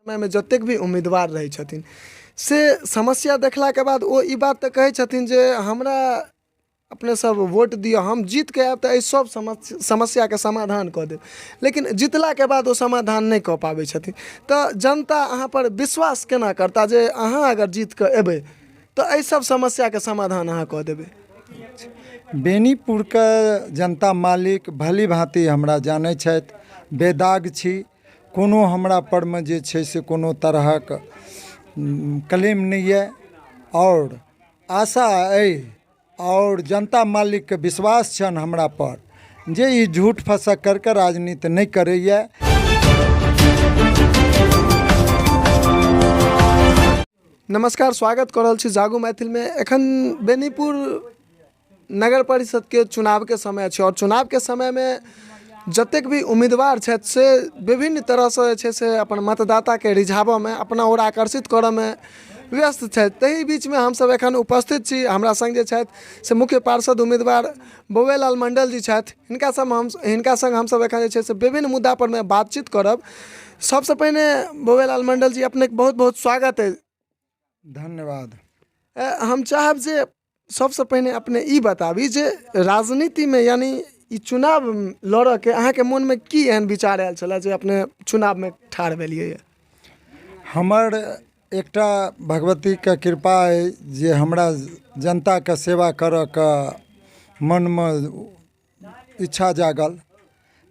समयमे जतेक भी उम्मीदवार रहै छथिन से समस्या देखलाके बाद ओ ई बात तऽ कहै छथिन जे हमरा अपने सब वोट दिअ, हम जीतके आयब तऽ एहि सब समस्याके समाधान कऽ देब। लेकिन जितलाके बाद ओ समाधान नहि कऽ पाबै छथिन। तऽ जनता अहाँपर विश्वास केना करता जे अहाँ अगर जीत कऽ एबै तऽ एहि सब समस्याके समाधान अहाँ कऽ देबै? बेनीपुरके जनता मालिक भली भाँति हमरा जानै छथि, बेदाग छी। कोनो हमरा परमे जे छै से कोनो तरहक क्लेम नहि यऽ आओर आशा अइ आओर जनता मालिकके विश्वास छनि हमरापर जे ई झूठ फसक करिके राजनीति नहि करैए। नमस्कार, स्वागत कऽ रहल छी जागू मैथिलमे। एखन बेनीपुर नगर परिषदके चुनावके समय छै आओर चुनावके समयमे जतेक भी उम्मीदवार छथि से विभिन्न तरहसँ जे छै से अपन मतदाताके रिझाबऽमे, अपना ओर आकर्षित करऽमे व्यस्त छथि। ताहि बीचमे हमसब एखन उपस्थित छी। हमरा सङ्ग जे छथि से मुख्य पार्षद उम्मीदवार बौएलाल मण्डल जी छथि। हिनका सङ्ग हमसब एखन जे छै से विभिन्न मुद्दापरमे बातचीत करब। सबसँ पहिने बौएलाल मण्डल जी, अपनेके बहुत बहुत स्वागत अइ। धन्यवाद। हम चाहब जे सबसँ पहिने अपने ई बताबी जे राजनीतिमे यानि ई चुनाव लड़ऽके अहाँके मोनमे की एहन विचार आयल छलै जे अपने चुनावमे ठाढ़ भेलियै? हमर एकटा भगवतीके कृपा अइ जे हमरा जनताके सेवा करऽके मनमे इच्छा जागल।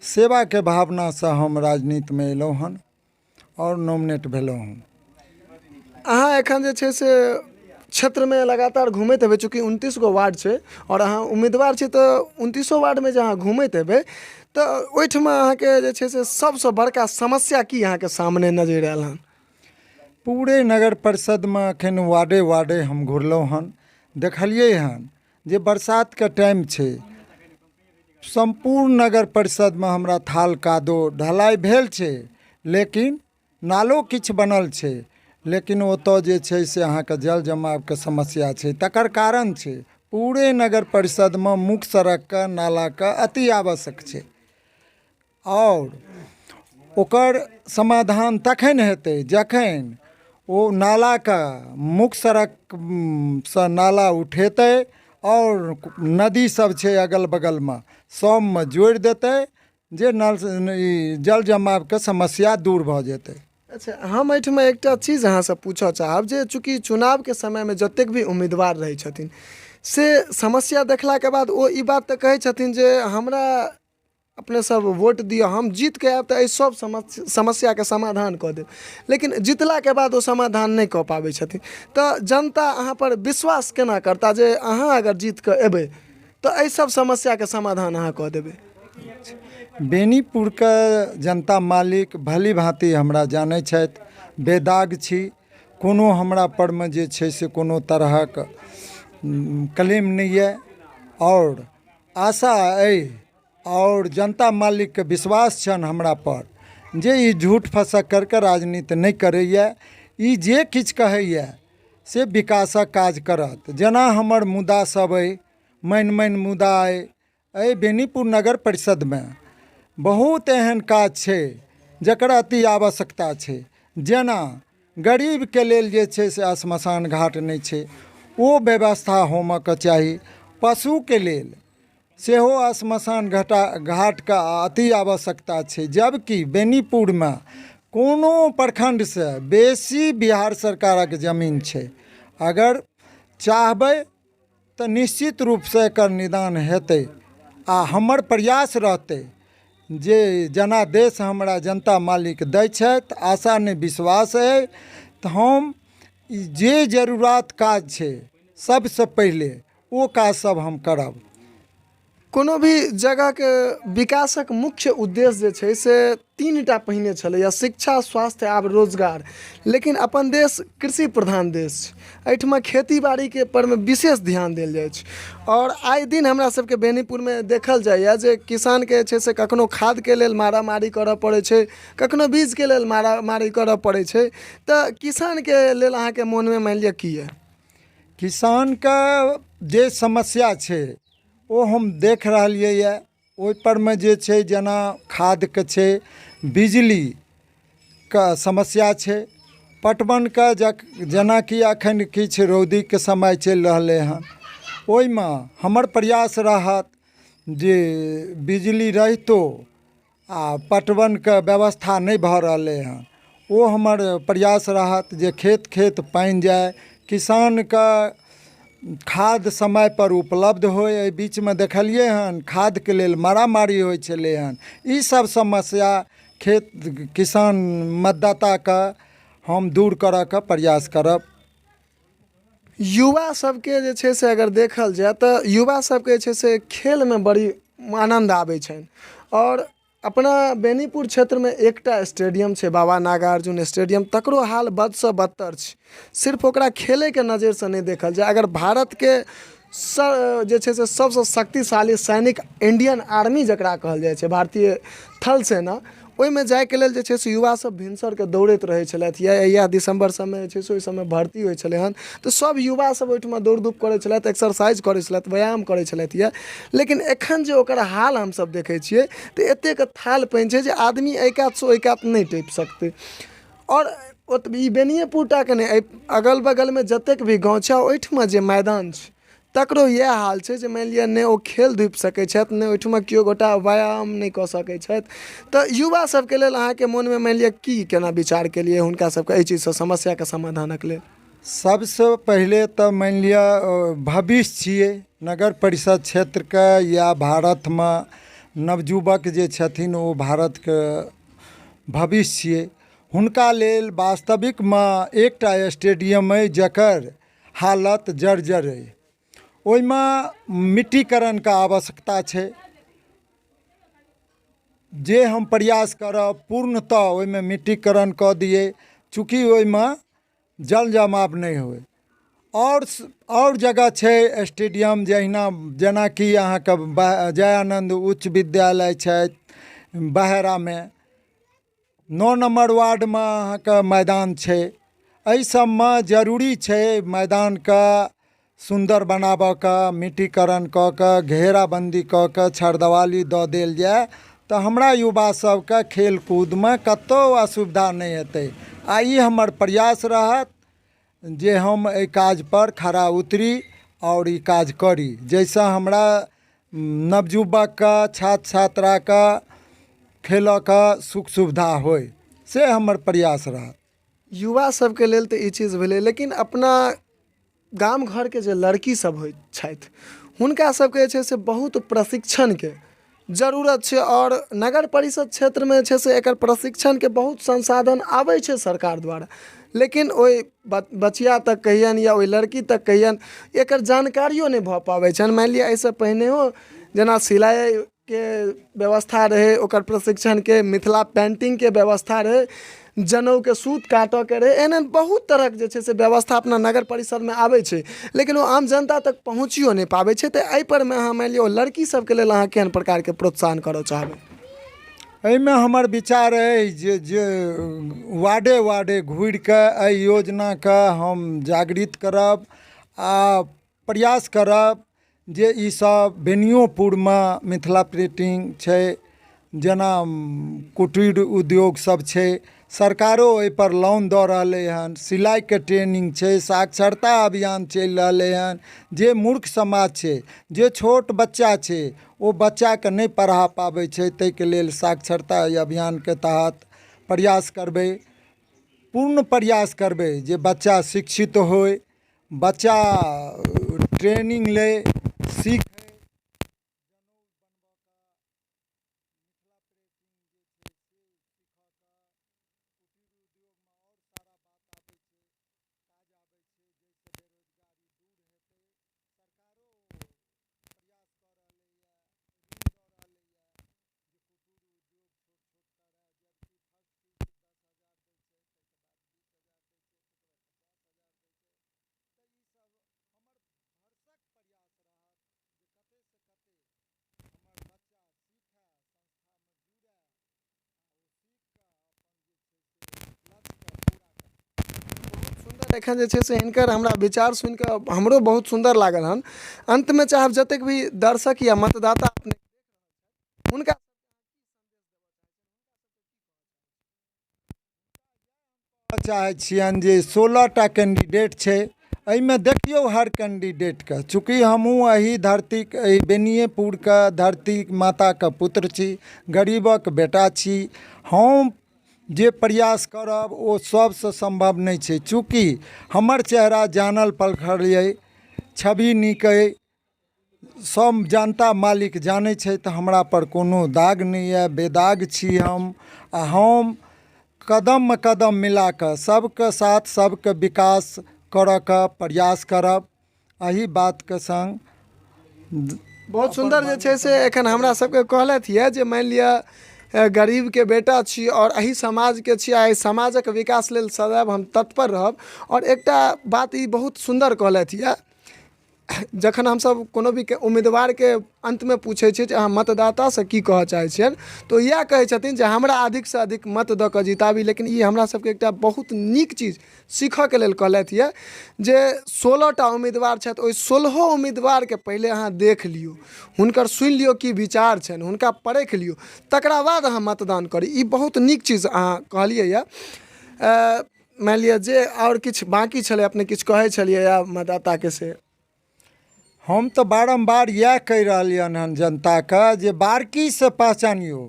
सेवाके भावनासँ हम राजनीतिमे अयलहुँ हन आओर नॉमिनेट भेलहुँ हँ। अहाँ एखन जे छै से क्षेत्रमे लगातार घुमैत हेबै, चूँकि 29 गो वार्ड छै आओर अहाँ उम्मीदवार छी, तऽ उनतीसो वार्डमे जे अहाँ घुमैत हेबै तऽ ओहिठमा अहाँके जे छै से सबसँ बड़का समस्या की अहाँके सामने नजरि आयल हन? पूरे नगर परिषदमे एखन वार्डे वार्डे हम घुरलहुँ हन, देखलियै हन जे बरसातके टाइम छै, सम्पूर्ण नगर परिषदमे हमरा थाल कादो ढलाइ भेल छै, लेकिन नालो किछु बनल छै, लेकिन ओतऽ जे छै से अहाँके जल जमावके समस्या छै। तकर कारण छै पूरे नगर परिषदमे मुख्य सड़कके नालाके अति आवश्यक छै आओर ओकर समाधान तखन हेतै जखन ओ नालाके मुख्य सड़कसँ नाला उठेतै आओर नदी सब छै अगल बगलमे, सबमे जोड़ि देतै जे नल ई जल जमावके समस्या दूर भऽ जेतै। अच्छा, हम एहिठमा एकटा चीज अहाँसँ पूछऽ चाहब जे चूँकि चुनावके समयमे जतेक भी उम्मीदवार रहै छथिन से समस्या देखलाके बाद ओ ई बात तऽ कहै छथिन जे हमरा अपने सब वोट दिअ, हम जीतके आयब तऽ एहि सब समस्याके समाधान कऽ देब। लेकिन जितलाके बाद ओ समाधान नहि कऽ पाबै छथिन। तऽ जनता अहाँपर विश्वास केना करता जे अहाँ अगर जीत कऽ एबै तऽ एहि सब समस्याके समाधान अहाँ कऽ देबै? बेनीपुरके जनता मालिक भली भाँति हमरा जानै छथि, बेदाग छी। कोनो हमरा परमे जे छै से कोनो तरहक क्लेम नहि यऽ आओर आशा अइ आओर जनता मालिकके विश्वास छनि हमरापर जे ई झूठ फसक करिके राजनीति नहि करैए, ई जे किछु कहैए से विकासक काज करत। जेना हमर मुद्दा सब अइ, मानि मानि मुद्दा अइ, एहि बेनीपुर नगर परिषदमे बहुत एहन काज छै जकर अति आवश्यकता छै। जेना गरीबके लेल जे छै से श्मशान घाट नहि छै, ओ व्यवस्था होमऽके चाही। पशुके लेल सेहो श्मशान घाटके अति आवश्यकता छै, जबकि बेनीपुरमे कोनो प्रखण्डसँ बेसी बिहार सरकारक जमीन छै। अगर चाहबै तऽ निश्चित रूपसँ एकर निदान हेतै आ हमर प्रयास रहतै जे जनादेश हमरा जनता मालिक दै छथि, आशा नहि विश्वास अइ, तऽ हम ई जे जरूरात काज छै सबसँ पहिले ओ काज सब हम करब। कोनो भी जगहके विकासक मुख्य उद्देश्य जे छै से 3 टा पहिने छलैए, शिक्षा, स्वास्थ्य, आब रोजगार। लेकिन अपन देश कृषि प्रधान देश छै, एहिठमा खेती बाड़ीके परमे विशेष ध्यान देल जाइ छै। आओर आइ दिन हमरा सबके बेनीपुरमे देखल जाइए जे किसानके जे छै से कखनो खादके लेल मारामारी करऽ पड़ै छै, कखनो बीजके लेल मारामारी करऽ पड़ै छै। तऽ किसानके लेल अहाँके मोनमे मानि लिअ की यऽ? किसानके जे समस्या छै ओ हम देख रहलियैए। ओहिपरमे जे छै जेना खादके छै, बिजलीके समस्या छै। पटवनके जेनाकि एखन किछु रौदीके समय चलि रहलै हँ, ओहिमे हमर प्रयास रहत जे बिजली रहितो आ पटवनके व्यवस्था नहि भऽ रहलै हँ, ओ हमर प्रयास रहत जे खेत खेत पानि जाइ, किसानके खाद समयपर उपलब्ध होइ। एहि बीचमे देखलियै हन खादके लेल मारामारी होइ छलै हन। ई सब समस्या खेत किसान मतदाताके हम दूर करऽके प्रयास करब। युवा सबके जे छै से अगर देखल जाय तऽ युवा सबके जे छै से खेलमे बड़ी आनन्द आबै छनि आओर अपना बेनीपुर क्षेत्रमे एकटा स्टेडियम छै बाबा नागार्जुन स्टेडियम, तकरो हाल बदसँ बदतर छै। सिर्फ ओकरा खेलैके नजरिसँ नहि देखल जाय, अगर भारतके जे छै से सबसँ शक्तिशाली सैनिक इंडियन आर्मी जकरा कहल जाइ छै भारतीय थल सेना, ओहिमे जाइके लेल जे छै से युवा सब भिनसरके दौड़ैत रहै छलथि। या इएह दिसम्बर सबमे जे छै से ओहि सबमे भर्ती होइ छलै हन तऽ सब युवा सब ओहिठमा दौड़ धूप करै छलथि, एक्सरसाइज करै छलथि, व्यायाम करै छलथि यऽ। लेकिन एखन जे ओकर हाल हमसब देखै छियै तऽ एतेक थाल पानि छै जे आदमी एहि कातसँ ओहि कात नहि टपि सकतै। आओर ई बेनिएपुर टाके नहि, एहि अगल बगलमे जतेक भी गाँव छै ओहिठमा जे मैदान छै तकरो इएह हाल छै जे मानि लिअ नहि ओ खेल धूपि सकै छथि, नहि ओहिठमा केओ गोटा व्यायाम नहि कऽ सकै छथि। तऽ युवा सबके लेल अहाँके मोनमे मानि लिअ की केना विचार केलियै हुनका सबके एहि चीजसँ समस्याके समाधानक लेल? सबसँ पहिले तऽ मानि लिअ भविष्य छियै नगर परिषद क्षेत्रके या भारतमे नवयुवक जे छथिन ओ भारतके भविष्य छियै। हुनका लेल वास्तविकमे एकटा स्टेडियम अइ जकर हालत जर्जर अइ, ओहिमे मिट्टीकरणके आवश्यकता छै। जे हम प्रयास करब पूर्णतः ओहिमे मिट्टीकरण कऽ दियै, चूँकि ओहिमे जल जमाव नहि होइ। आओर जगह छै स्टेडियम जहिना जेनाकि अहाँके जयानन्द उच्च विद्यालय छथि बहेरामे, 9 नम्बर वार्डमे अहाँके मैदान छै। एहि सबमे जरूरी छै मैदानके सुन्दर बनाबऽके, मिट्टीकरण कऽ कऽ घेराबन्दी कऽ कऽ छरदेवाली दऽ देल जाय तऽ हमरा युवा सबके खेलकूदमे कतौ असुविधा नहि हेतै। आ ई हमर प्रयास रहत जे हम एहि काजपर खरा उतरी आओर ई काज करी, जाहिसँ हमरा नवयुवकके छात्र छात्राके खेलऽके सुख सुविधा होइ, से हमर प्रयास रहत। युवा सबके लेल तऽ ई चीज भेलै, लेकिन अपना गाम घरके जे लड़की सब होइ छथि हुनका सबके जे छै से बहुत प्रशिक्षणके जरूरत छै। आओर नगर परिषद क्षेत्रमे जे छै से एकर प्रशिक्षणके बहुत संसाधन आबै छै सरकार द्वारा, लेकिन ओहि बचिया तक कहियनि या ओहि लड़की तक कहियनि एकर जानकारियो नहि भऽ पाबै छनि। मानि लिअ एहिसँ पहिनेहो जेना सिलाइके व्यवस्था रहै ओकर प्रशिक्षणके, मिथिला पेन्टिंगके व्यवस्था रहै, जनउके सूत काटऽके रहै, एहन एहन बहुत तरहक जे छै से व्यवस्था अपना नगर परिषदमे आबै छै, लेकिन ओ आम जनता तक पहुँचियो नहि पाबै छै। तऽ एहिपरमे अहाँ मानि लिअ ओ लड़की सबके लेल अहाँ केहन प्रकारके प्रोत्साहन करऽ चाहबै? एहिमे हमर विचार अइ जे वार्डे वार्डे घुरिकऽ एहि योजनाके हम जागृत करब आ प्रयास करब जे ई सब बेनियोपुरमे मिथिला पेन्टिंग छै, जेना कुटीर उद्योग सब छै, सरकारो ओहिपर लोन दऽ रहलै हन, सिलाइके ट्रेनिंग छै, साक्षरता अभियान चलि रहलै हन। जे मूर्ख समाज छै, जे छोट बच्चा छै, ओ बच्चाके नहि पढ़ा पाबै छै, ताहिके लेल साक्षरता अभियानके तहत प्रयास करबै, पूर्ण प्रयास करबै जे बच्चा शिक्षित होइ, बच्चा ट्रेनिंग लै, सीखै। सुन्दर एखन जे छै से हिनकर हमरा विचार सुनि कऽ हमरो बहुत सुन्दर लागल हन। अन्तमे चाहब जतेक भी दर्शक या मतदाता अपने हुनका चाहै छियनि जे 16 टा कैंडिडेट छै, एहिमे देखियौ हर कैंडिडेटके। चूँकि हमहूँ एहि धरतीक, एहि बेनिएपुरके धरती माताके पुत्र छी, गरीबक बेटा छी। हम जे प्रयास करब ओ सभसँ सम्भव नहि छै। चूँकि हमर चेहरा जानल परखल अइ, छवि नीक अइ, सभ जनता मालिक जानै छथि, हमरापर कोनो दाग नहि यए, बेदाग छी हम। आ हम कदममे कदम मिला कऽ सभके साथ सभके विकास करयके प्रयास करब। एहि बातके सङ्ग बहुत सुन्दर जे छै से एखन हमरा सबके कहलथि यऽ जे मानि लिअ गरीबके बेटा छी आओर एहि समाजके छी आ एहि समाजक विकास लेल सदैव हम तत्पर रहब। आओर एकटा बात ई बहुत सुन्दर कहलथि यऽ, जखन हमसब कोनो भी उम्मीदवारके अन्तमे पूछै छियै जे अहाँ मतदातासँ की कहऽ चाहै छियनि, तऽ ओ इएह कहै छथिन जे हमरा अधिकसँ अधिक मत दऽ कऽ जिताबी। लेकिन ई हमरा सबके एकटा बहुत नीक चीज सीखऽके लेल कहलथि यऽ जे 16 टा उम्मीदवार छथि, ओहि सोलहो उम्मीदवारके पहिले अहाँ देख लियौ, हुनकर सुनि लियौ की विचार छनि, हुनका परखि लियौ, तकरा बाद अहाँ मतदान करी। ई बहुत नीक चीज अहाँ कहलियै यऽ। मानि लिअ जे आओर किछु बाँकी छलै, अपने किछु कहै छलियै या मतदाताके से? हम तऽ बारम्बार इएह कहि रहलियनि हन जनताके जे बारकीसँ पहचानियौ,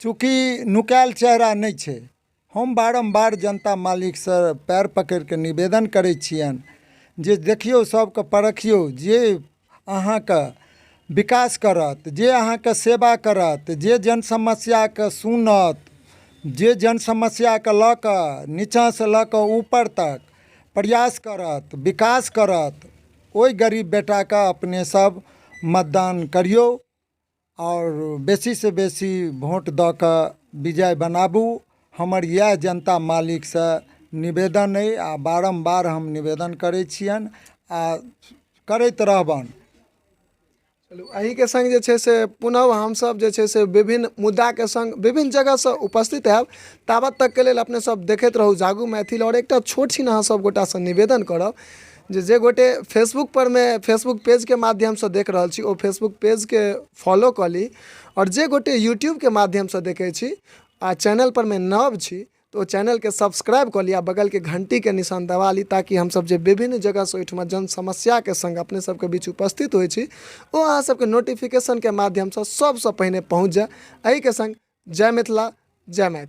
चूँकि नुकायल चेहरा नहि छै। हम बारम्बार जनता मालिकसँ पएर पकड़ि कऽ निवेदन करै छियनि जे देखियौ, सभके परखियौ, जे अहाँके विकास करत, जे अहाँके सेवा करत, जे जन समस्याके सुनत, जे जन समस्याके लऽ कऽ नीचाँसँ लऽ कऽ ऊपर तक प्रयास करत, विकास करत, ओहि गरीब बेटाके अपने सब मतदान करियौ आओर बेसीसँ बेसी भोट दऽ कऽ विजय बनाबू। हमर इएह जनता मालिकसँ निवेदन अइ आ बारम्बार हम निवेदन करै छियनि आ करैत रहबनि। चलू, एहिके सङ्ग जे छै से पुनः हमसभ जे छै से विभिन्न मुद्दाके सङ्ग विभिन्न जगहसँ उपस्थित हैब। ताबत तकके लेल अपने सब देखैत रहू जागू मैथिल। आओर एकटा छोट छिन अहाँ सब गोटासँ निवेदन करब जे जे गोटे फेसबुक परमे फेसबुक पेजके माध्यमसँ देख रहल छी ओ फेसबुक पेजके फॉलो कऽ ली, आओर जे गोटे यूट्यूबके माध्यमसँ देखै छी आ चैनल परमे नव छी तऽ ओ चैनलके सब्सक्राइब कऽ ली आ बगलके घण्टीके निशान दबा ली, ताकि हमसब जे विभिन्न जगहसँ ओहिठमा जन समस्याके सङ्ग अपने सबके बीच उपस्थित होइ छी ओ अहाँ सबके नोटिफिकेशनके माध्यमसँ सबसँ पहिने पहुँच जाय। एहिके सङ्ग जय मिथिला, जय मैथिली।